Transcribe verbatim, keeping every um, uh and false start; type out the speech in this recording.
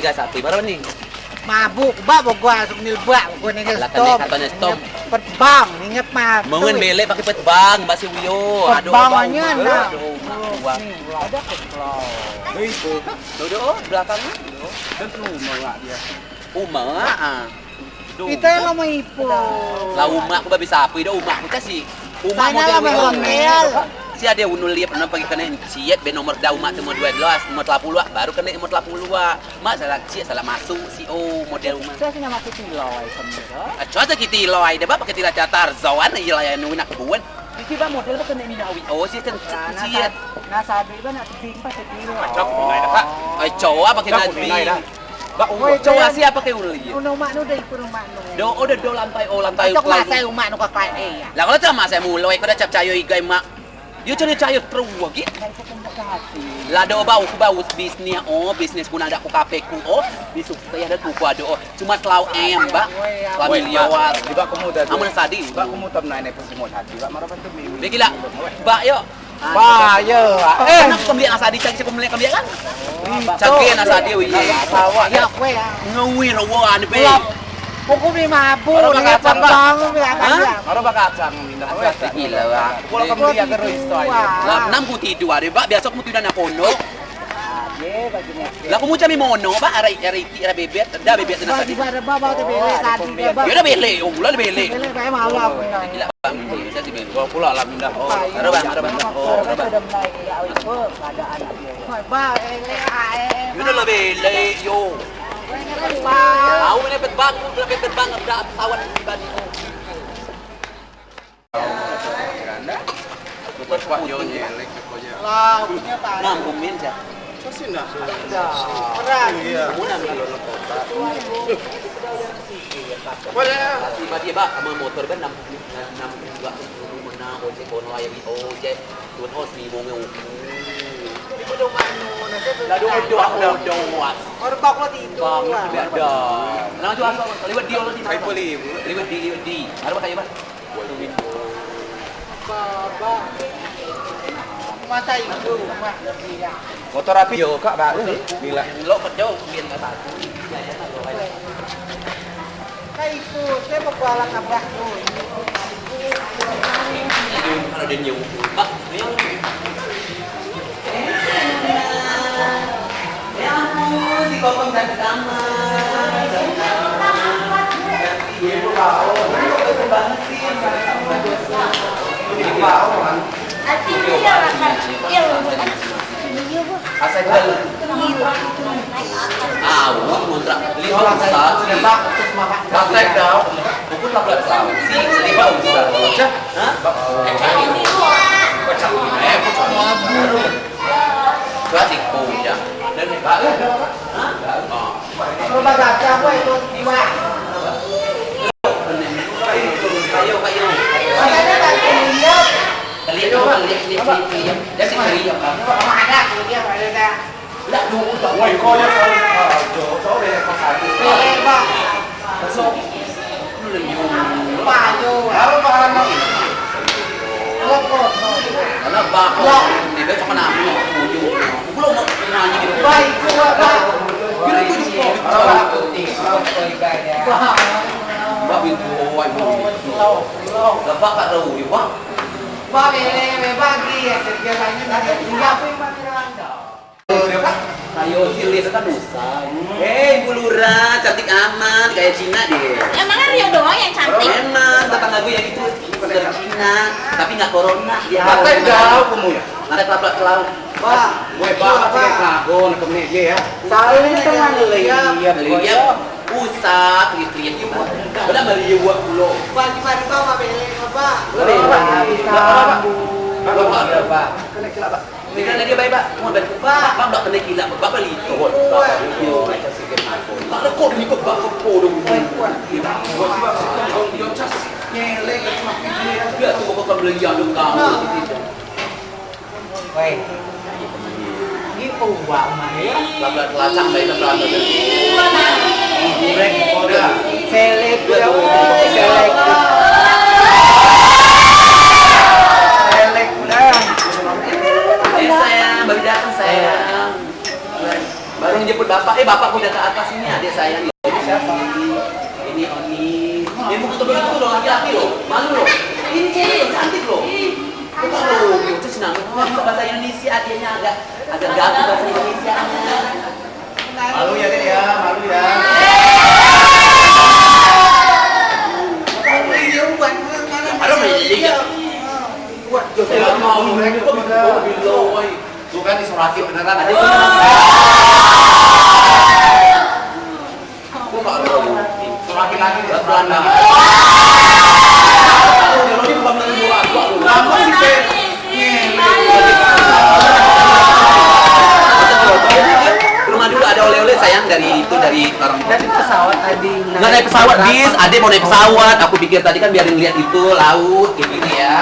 Gas api baru ni. Mabuk, bak, bogor, asuk nil bak, bogor ni. Lah, stom. Katanya stom. Petbang, ingat mah. Mengen belek pakai petbang, bak si uyo. Aduh, petbang bak aja, umak, nah. Aduh, umak, umak. Ada petbang. Hei, itu. Tuh, tuh, oh, belakangnya. Dan rumah lah dia. Umak, ah. Kita yang lama ipo. Lah, umak ku babi sapi dah, umak ku kasih. Umak model lama hotel. Si ade unul liep, pernah pagi kena siet, be nomor dah umak tu, nomor dua belas, nomor telah puluh, baru kena nomor telah puluh. Mak salah, si salah masuk, si, oh, model rumah. Saya sini masuk tilai, semua. Ah, coba kita tilai, dah, bak, pakai tilai catar, zawan, iya lah, yang nunggu nak kebun. Iki, bak, model, bak, kena minyak awi. Oh, si kan, nah, si, nah, sabi, bak, nak tebing, pas, tilai. Cok, minyak dah, Kak. Ai, coba pakai, cok, minyak dah. Bak, oh, coba si apa ke uli? Uno mak nu deh, uno mak nu. Do, oh, do, do, lantai, oh, lantai. Ayo, kelas, ayo, mak nu kakak, eh, ya. Lah, kalau sama saya mulai, kau dah cap cayo igai, mak. Dia cari cayo terus, lagi. Lah, do, bau, ku bau, bisnis, oh, bisnis ku nak ada ku kape ku, oh, bisuk saya ada ku, ku ada, oh, cuma selau M, bak. Selau miliar. Bak, kamu dah. Amun sadi. Bak, kamu tam nai, nai, pun semua hati, bak, marah, bak, tu, mimi. Begila, bak, yo. Ba, yo. Eh, nak kembali asadi, cagi kembali, kembali kan? Cagi asadi, wi. Awak. Ya, kue, ya. Ngawin, rawan, be. Pokok ni mabuk, ni apa bang, ni apa ya? Baru bakacang, ni dah. Gila, bak. Kalau kembali, ya, terus, itu aja. Lah, enam ku tidur, ada, bak. Biasa ku tidur, nak pondok. Lah, aku mau cari mono, bak, arah, arah itik, arah bebet, dah bebet tu nak tadi. Bak, bak, bak, bak, bak, bak. Ya udah belek, oh, mula belek. Belek, kayak malu aku, ya. Gila, bak, bisa sih, belek. Gua pula lah pindah. Oh, ada, bang, ada, bang. Oh, ada, bang. Bak, belek, ah, eh, eh. Ya udah lah, belek, yo. Bak. Tahu ni petbang, aku kena petbang, ada pesawat tiba ni. Lah, punya tadi. Nah, gumin, siap. Kasih, nah. Dah. Orang. Iya. Kamu nak ambil dalam kota. Boleh. Tiba dia, bak, sama motor, bak, enam, enam, enam, dua, sepuluh, mana, ojek, ono, ayo, ojek. Tuan, oh, seminggu, ngeu. Di gunung mana, nasi. Lah, dua, dua, dua, dua. Orang bak lo tidur. Bang, tidak ada. Nah, jual, lewat dia, lewat dia. Saya boleh, Bu. Lewat dia, lewat dia. Ada apa, Bang? Baba. Masa itu, Mak. Motor api yo, Kak, baru ni. Bila? Lo kerja, mungkin nggak tahu. Kak, itu, saya mau kualat nabrak tuh. Kalau dia nyewa, Pak. Ya ampun, si Kokong cantik amat. Asal jual. Awak ngontrak lima besar. Pasal dah. Buku tak berat tahu. Si lima besar. Hah? Klasik, oh, ya. Dan hebat lah. Hah? Oh. Kalau bahasa apa itu? Iwak. Kayu, kayu. Makanya tak kuliah. Lihat, lihat, lihat, lihat. Dia sih lihat. Mana kuliah, ada dah. Ndak dulu, tak. Woi, kau ya, kau. Ah, jauh, jauh dari kau satu. Eh, Bang. Masuk. Lu lagi ngomong. Payo. Baru barang lagi. Lepot, no. Mana bak? Wah. Ini dia cuma nami, ujung. Belum mau nanya gitu. Baik, kuat, Bang. Bila itu juga. Baru aku tinggal, kau ibadah. Bang. Bak itu, oh, woi, bang. Lepas kat tahu, ya, Bang. Bang, eh, eh, bagi ya, kerja banyak, banyak. Iya, apa yang bagi anda? Ayo, silis kan usah. Hei, Bu Lurah, cantik amat, kayak Cina deh. Emangnya Rio doang yang cantik? Emang, tetangga gue yang itu, dari Cina, tapi nggak corona. Dia pakai galau kamu ya? Nggak ada kelapa kelau. Wah, gue bawa pakai kerago, nak kemana dia ya? Salah ini teman lu, iya. Iya, iya. Usah, kriat-kriat. Udah meriwak pulo. Wah, gimana, Pak, Pak, Pak? Udah, Pak. Udah, Pak. Kena kelapa. Ini kan dia baik, Pak. Mau bantu, Pak. Pak, Pak, kena kilat, Pak. Bapak lihat. Oh, Pak. Yo, macam sikit, Pak. Pak, rekod ni, Pak, rekod dong. Baik, Pak. Dia tu, Pak, kau beli yang dong, kau. Weh. Ini uang mana ya? Labrak telacang, baik, labrak telacang. Goreng, goreng. Selek, ya, selek. Selek, dah. Eh, sayang, baru datang, sayang. Baru Jemput bapak. Eh, bapak udah ke atas ini, adik saya nih. Ini siapa? Ini Oni. Ya, bukan begitu loh, laki-laki loh. Malu loh. Ini cewek loh, cantik loh. Bukan loh, dia tuh senang. Nggak bisa bahasa Indonesia, adiknya agak, agak gagu bahasa Indonesia. Malu ya, Dek, ya, malu ya. Ada main liga. Bukan disorakin beneran. Sorakin lagi, sorakin lagi. Rumah dulu ada oleh-oleh sayang dari itu, dari orang. Dari pesawat tadi. Nggak naik pesawat, bis. Ade mau naik pesawat. Aku pikir tadi kan biarin lihat itu laut kayak gini ya.